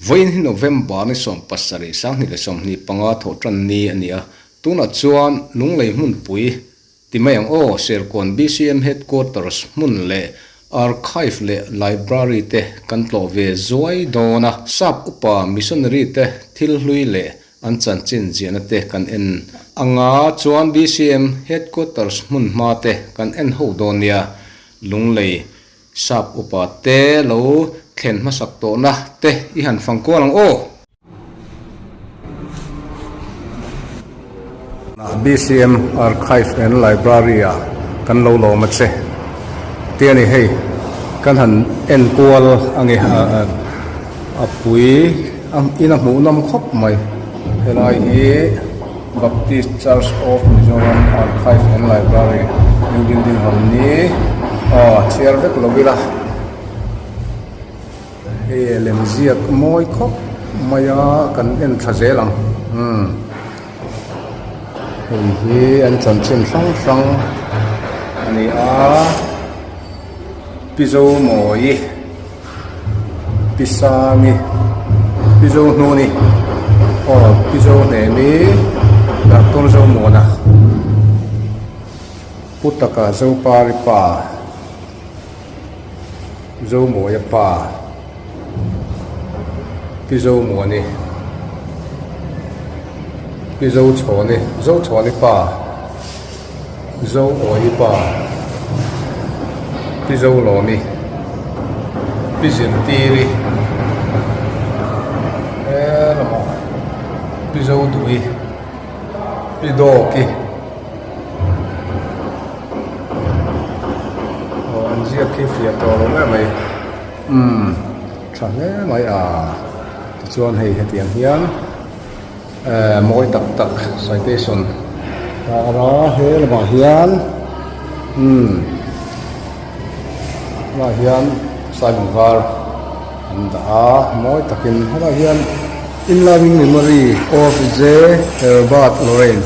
Vawiin hi November ni 17, 2025 thawhtan ni a ni a, tunah chuan Lunglei hmunpui ti mai ang aw, Serkawn BCM Headquarters hmun leh Archive leh Library te kan tlawh ve zuai dawn a, Sap upa Missionary te thil hlui leh An chanchin ziahna te kan en anga chuan BCM Headquarters hmun hma te kan en ho dawn nia. Lunglei Sap upa te lo thlen hmasak tawhna te i han fang kual ang aw. BCM Archive and Library ah kan lo lawm a che ti a ni hei kan han en kual ange a pui. A in a hmuh nawm khawp mai helai hi Baptist Church of Mizoram Archive and Library new building hawng ni aw chhiar vek lo ila hei lem ziak mawi khawp mai a kan en tha zel ang umm hei hi an chanchin hrang hrang a ni a Pi Zomawi. Pi Sangi, Pi Zohnuni aw Pi Zohnemi Doctor Zomuana Pu Taka Zopari pa Zomawia pa Pi Zomuani Pi Zochhawni Zochhawni pa Zoawi pa Pi Zolawmi Pi Zirtiri he lamah Pi Zoduhi Pi Dawki aw an ziak khi fiah tawh lo em mai umm tha hle mai a tichuan hei hetiang hian. Ehh mawi tak tak citation a awm a he lamah hian umm helaiah hian sailung var an dah a mawi takin helaiah hian in loving memory of J Herbert Lorrain.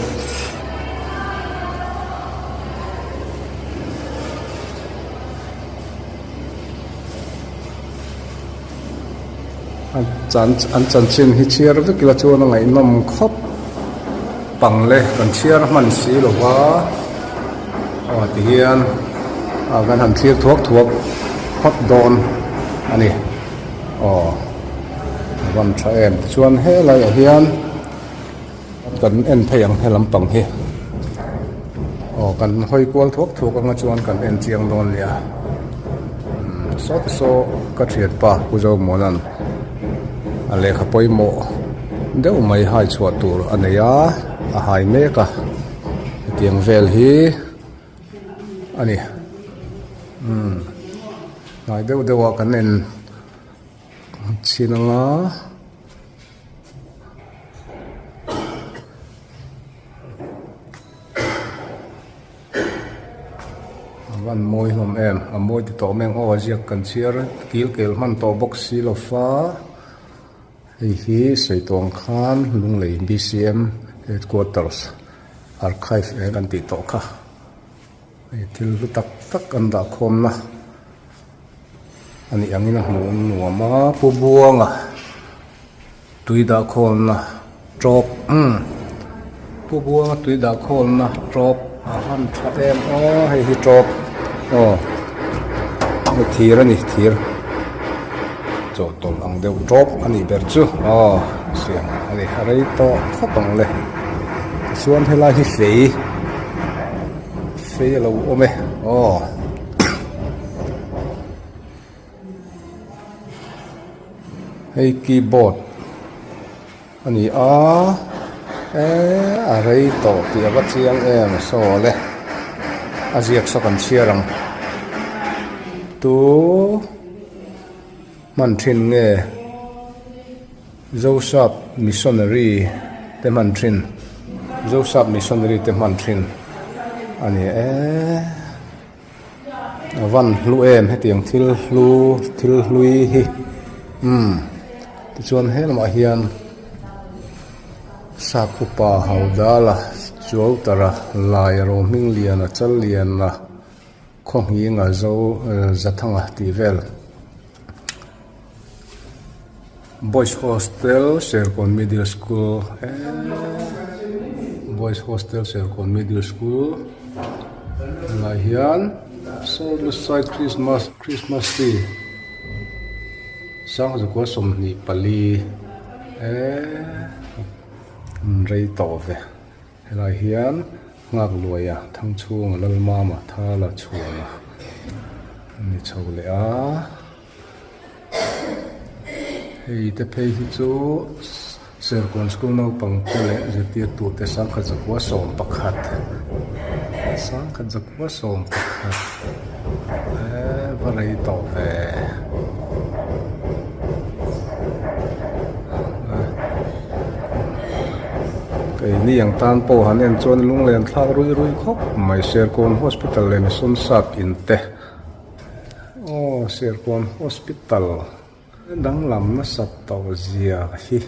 An chanchin hi chhiar vek ila chuan a ngaihnawm khawp pang le kan chhiar hman si lo va aw ti hian ah kan han thlir thuak thuak phawt dawn a ni aw a van tha em tichuan helaiah hian kan en phei ang he lampang hi aw kan hawi kual thuak thuak anga chuan kan en chiang dawn nia umm saw te saw ka thian pa Pu Zomuana'n a lehkha pawimawh deuh mai hai chhuah tur a nei a a hai mek a hetiang vel hi a ni umm hnai deuh deuh ah kan en chhin anga. A van mawi hlawm em a mawi ti tawh mai ang aw a ziak kan chhiar kil kel hman tawh bawk si lo fa hei hi sawi tawh ang khan Lunglei B_C_M headquarters archive eng an tih tawh kha hei thil hlu tak tak an dah khawm na. A nih angin a hmuh nuam a Pu Buanga tui dah khawlna tawp umm Pu Buanga tui dah khawlna tawp a han tha em aw hei hi tawp aw hei thir a ni thir chawhtawlh ang deuh tawp a nih ber chu aw siam a ni a rei tawh khawp ang le tichuan helai hi fei fei a lo awm e aw. Hei keyboard a ni a eee a rei tawh tih a va chiang em saw le a ziak saw kan chhiar ang tu hman thin nge Zosap missionary te hman thin Zosap missionary te hman thin a ni e. A van hlu em hetiang thil hlu thil hlui hi umm tichuan he lamah hian sap upa Haudala Chuautara Laia Rohmingliana Challiana. Khawnghinga Zo Zathanga tih vel Boys Hostel Serkawn Middle School eee Boys Hostel Serkawn Middle School helai hian saw lusai Christmas Christmas tree Sangzakua 24 eee an rei tawh ve. Helai hian nghak luaia Thangchhunga Lalmama Thala chhuana a ni chho leh a. Hei te phei hi chu Serkawn School naupang te leh zirtirtu te sangkhat zakua 11 sangkhat zakua 11 eee va rei tawh ve. Keini ang tan pawh han en chuan lunglen thlak rui rui khawp mai Serkawn Hospital leh Mission Sap in te aw Serkawn Hospital danglam nasat tawh zia hi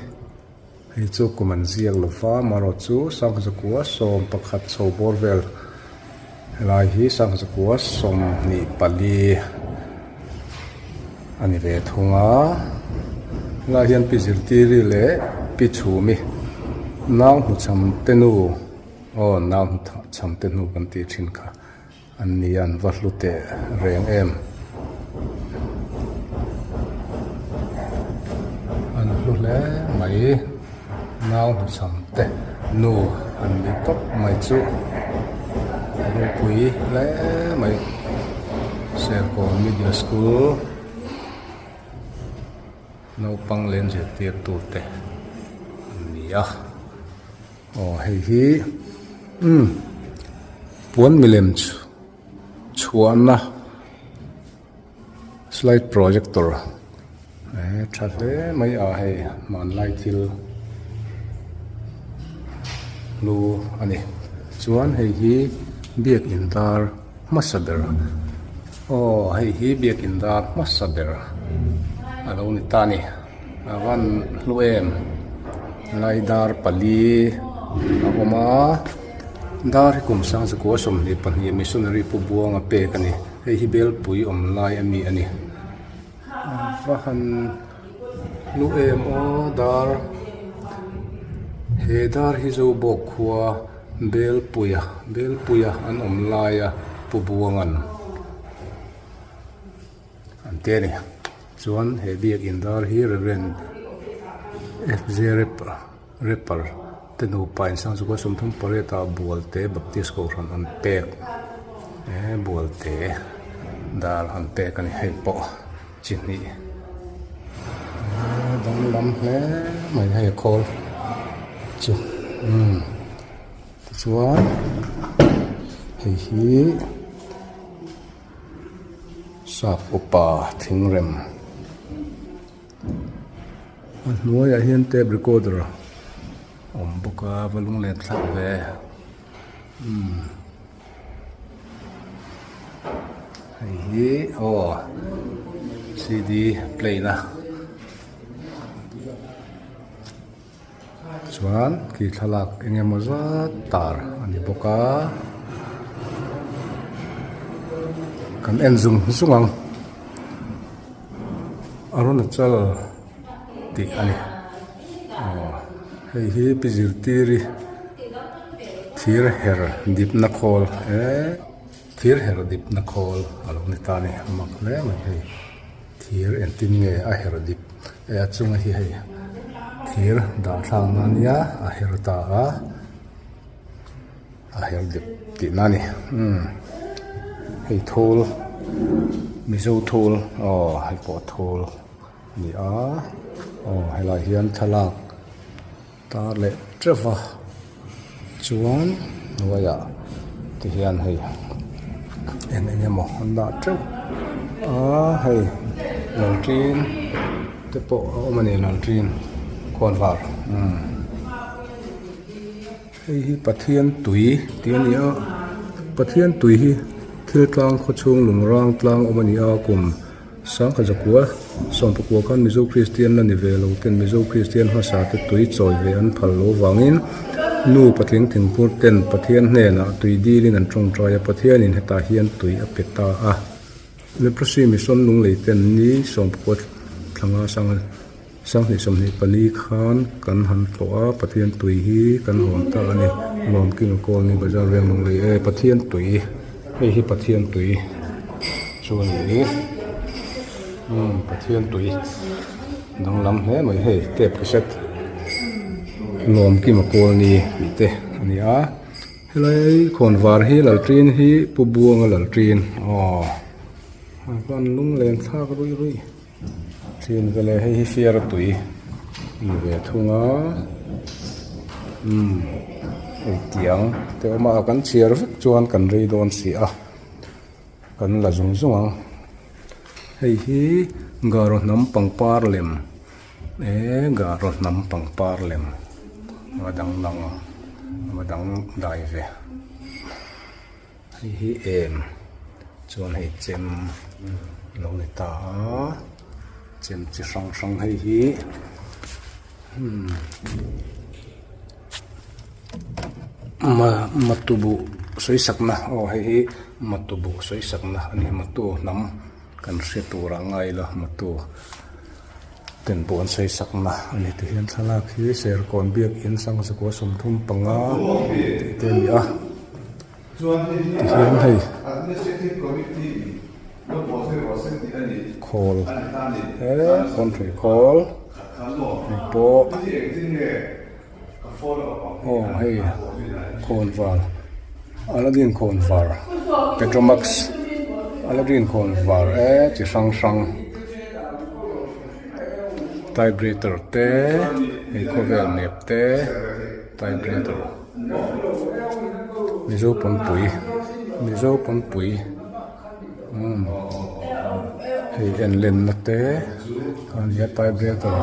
hei chu kum an ziak lo va amaherawh chu Sangzakua 11 chho bawr vel helai hi Sangzakua 24 a ni ve thung a helai hian pi zirtiri leh pi chhumi nau hnuchham te nu aw nau hnuchham te nu kan tih thin kha an ni a an va hlu teh reng em an hlu hle mai nau hnuchham te nu an ni tawp mai chu ropui hle mai Serkawn Middle School naupang leh an zirtirtu te an ni a aw hei hi umm puan milem chhuahna slide projector eh tha hle mai a hei hmanlai thil hlu a ni chuan hei hi biakin dar hmasa ber aw hei hi biakin dar hmasa ber a lo ni ta a ni a van hlu em lai dar pali a awm a dar hi kum sangchakua 22 missionary pu buanga pek a ni. Hei hi belpui awm lai a mi a ni. A va han hlu em aw dar he dar hi Zobawk khua belpuia belpuia an awm laia Pu Buangan an ti a ni. Chuan he biakin dar hi Reverend F J Rapper. Rapper te nupa in sang chukua 38 ah Bualte Baptist Kohhran an pek eh Bualte dar an pek a ni hei pawh chi hnih eh danglam hle mai hei a khawl chu umm tichuan hei hi sap upa thingrem. A hnuaiah hian tape recorder a awm bawk a va lunglen thlak ve umm hei hi aw cd play na chuan khi thlalak eng emaw zat tar a ni bawk a kan en zung zung ang Arunachal tih a ni aw hei hi pi zirtiri thir her dipna khawl eee thir her dipna khawl a lo ni ta a ni a mak hle mai hei. Thir engtin nge a her dip e a chunga hi hei thir dah thlak na ania a her ta a a her dip tihna a ni umm hei thul mizo thul aw hei pawh thul a ni a aw helaiah hian thlalak. Tar leh teuh va chuan hnuaiah te hian hei eng eng emaw an dah teuh a hei laltin te pawh a awm a ni laltin khuan var umm hei hi Pathian tui tih a ni a Pathian tui hi thil tlang khaw chhung lung rang tlang awm a ni a kum. Sangha zakua, sawmpakua khan Mizo Kristian la ni ve lo ten Mizo Kristian hmasa te tui chawi ve an phal lo vangin Nu patling thingpur ten Pathian hnenah tui dilin an tawngtai a, Pathianin hetah hian tui a pe ta a. Leprosy Mission Lunglei ten ni sawmpakua thlanga sanga sanghnih 24 khan kan han tlawh a, Pathian tui hi kan hawn ta a ni. Lawmkima Colony Bazar Veng Lunglei e Pathian tui hei hi Pathian tui chu a ni. Umm Pathian tui danglam hle mai hei tep cassette Lawmkima Colony tih te a ni a. Helai khawnvar hi lalṭin hi Pu Buanga lalṭin aw a van lunglen thlak ruih ruih ṭhin vele hei hi fiara tui a ni ve thung a umm hei tiang te awm a kan chhiar vek chuan kan rei dawn si a kan la zung zung ang hei hi Garo hnam pangpar lem. Eee Garo hnam pangpar lem a dangdang a dangdai ve hei hi em chuan hei chem a lo ni ta a chem chi hrang hrang hei hi umm matubuh sawi sakna aw hei hi matubuh sawi sakna a ni matu hnam kan hre tur a ngai lo matu. Ten pawh an sawi sakna a ni ti hian thlalak hi Serkawn biakin Sangzakua 35 tih te a ni a tihian hei khawl he kawnthei khawl hei pawh aw hei khawnvar Aladdin khawnvar Petromax Aladdin khawnvar e chi hrang hrang typewriter te hei khawvel map te typewriter Mizo pawnpui Mizo pawnpui umm hei en lenna te a nia typewriter.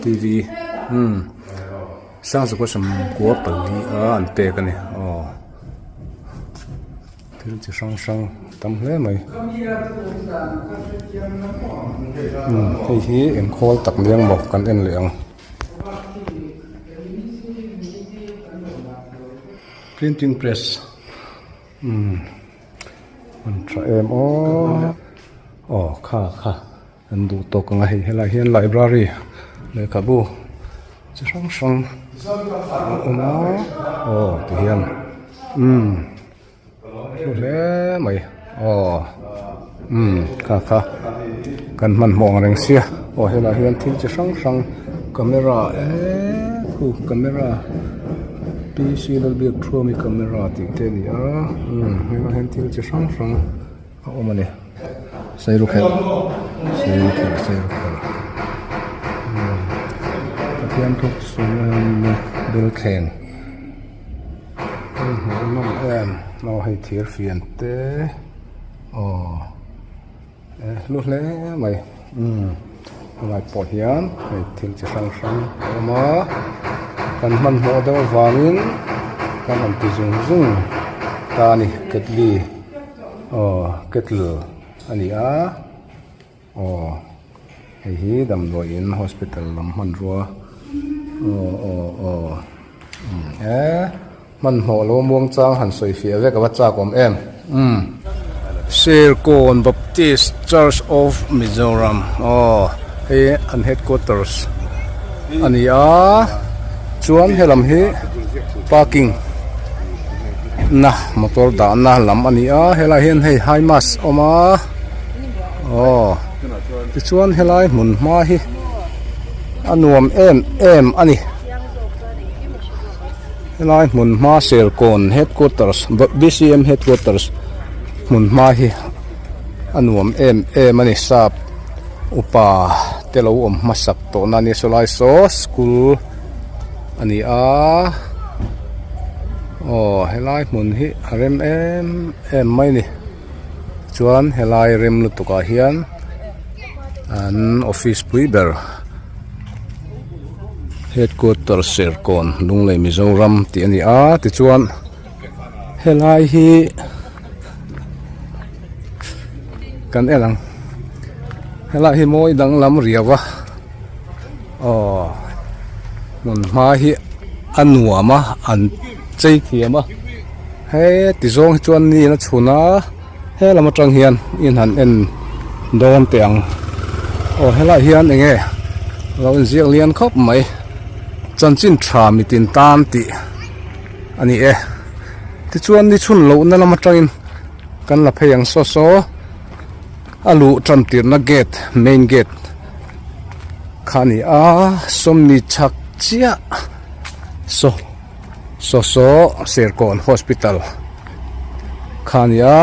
T_v umm sangzawka sawmkua pali a an pek a ni aw thil chi hrang hrang a tam hle mai umm hei hi eng khawl tak ni ang maw kan en leh ang printing press umm. An tha em aw aw kha kha an duh tawk ang a hei helaiah hian library lehkhabu chi hrang hrang a awm a aw ti hian umm hlu hle mai aw umm kha kha kan hmanhmawh ang reng sia aw helaiah hian thil chi hrang hrang camera eee khu camera. P_c Lalbiakthuami camera tih te a ni a umm helaiah hian thil chi hrang hrang a awm a ni sairukhelh sairukhelh sairukhelh umm Pathian thawk sualna belthleng hei hmuh nawm em aw hei thir fian te aw. Hlu hle mai umm helai pawh hian hei thil chi hrang hrang a awm a kan hmanhmawh deuh avangin kan han ti zung zung ta a ni ketli aw kettle a ni a aw hei hi damdawiin hospital lam hmanrua aw aw aw e. Hmanhmawh lo muangchang han sawi fiah vek a va chak awm em? Umm. Serkawn Baptist Church of Mizoram aw hei an headquarters a ni a chuan helam hi parking na motor dahna lam a ni a helai hian hei high mast a awm a aw tichuan helai hmun hma hi a nuam em em a ni. Helai hmun hma Serkawn headquarters B_C_M headquarters hmun hma hi a nuam em em a ni sap upa te lo awm hmasak tawh na a ni sawlai saw school a ni a aw helai hmun hi a rem em em mai a ni chuan helai rem lutuk ah hian an office pui ber. Headquarter Serkawn Lunglei Mizoram tih a ni a tichuan helai hi kan en ang helai hi mawi danglam riau a. Aw hmun hma hi a nuam a an chei thiam a he ti zawng hi chuan ni in a chhun a he lam atang hian in han en dawn teh ang aw helaiah hian eng nge lo inziak lian khawp mai chanchin tha mitin tan tih a ni e tichuan ni chhun lohna lam atangin kan la phei ang saw saw. A luh tan tirhna gate main gate kha a ni a sawmni chhak chiah saw saw saw serkawn hospital kha a ni a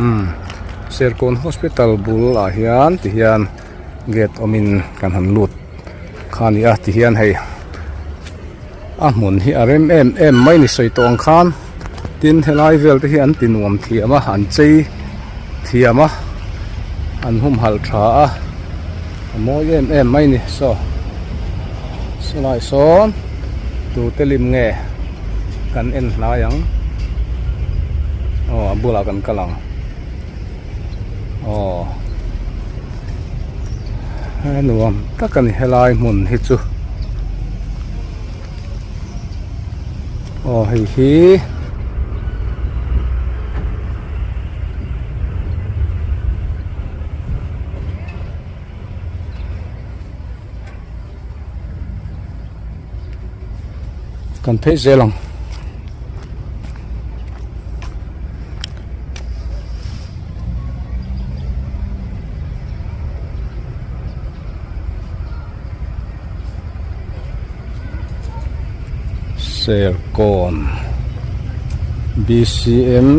umm serkawn hospital bulah hian ti hian gate awmin kan han lut kha a ni a ti hian hei. A hmun hi a rem em em mai ni sawi tawh ang khan tin helai vel te hi an ti nuam thiam a an chei thiam a an humhalh tha a a mawi em em mai ni saw sawlai sawn tute lim nge kan en hlai ang aw a bulah kan kal ang aw a nuam tak a ni helai hmun hi chu aw hei hi kan phei zel ang. Serkawn B_C_M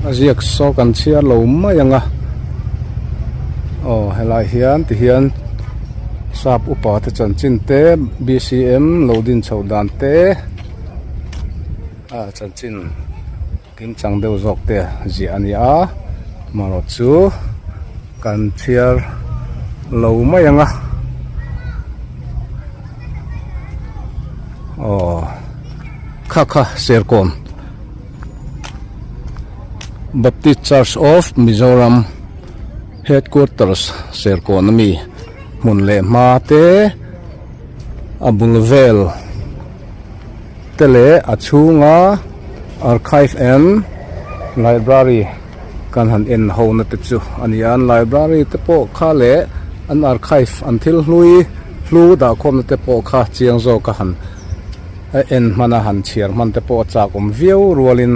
a ziak saw kan chhiar lo mai ang a aw helai hian ti hian sap upa te chanchin te B_C_M lo din chhoh dan te a chanchin. Kimchang deuh zawk te ziah a ni a, amaherawh chu kan chhiar lo mai ang a, aw kha kha Serkawn Baptist Church of Mizoram Headquarters Serkawn ami hmun leh hma te a bul vel. Te leh a chhunga archive and library kan han en ho na te chu a ni a an library te pawh kha leh an archive an thil hlui hlu dah khawm na te pawh kha chiang zawk a han a en hman a han chhiar hman te pawh a chak awm viau rualin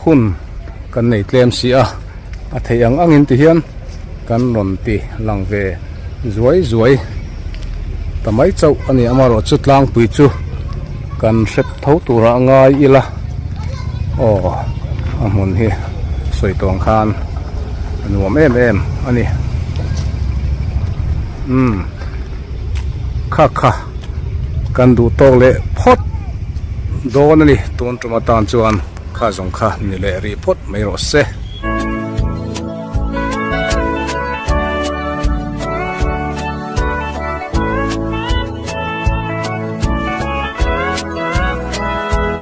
hun kan nei tlem si a a theih ang angin ti hian kan rawn ti lang ve zuai zuai ta mai chauh a ni amaherawh chu tlangpui chu kan hrep tho turah a ngai ila aw a hmun hi sawi tawh ang khan a nuam em em a ni umm kha kha kan duh tawk leh phawt dawn a ni tun tum atan chuan kha zawng kha ni leh rih phawt mai rawh se.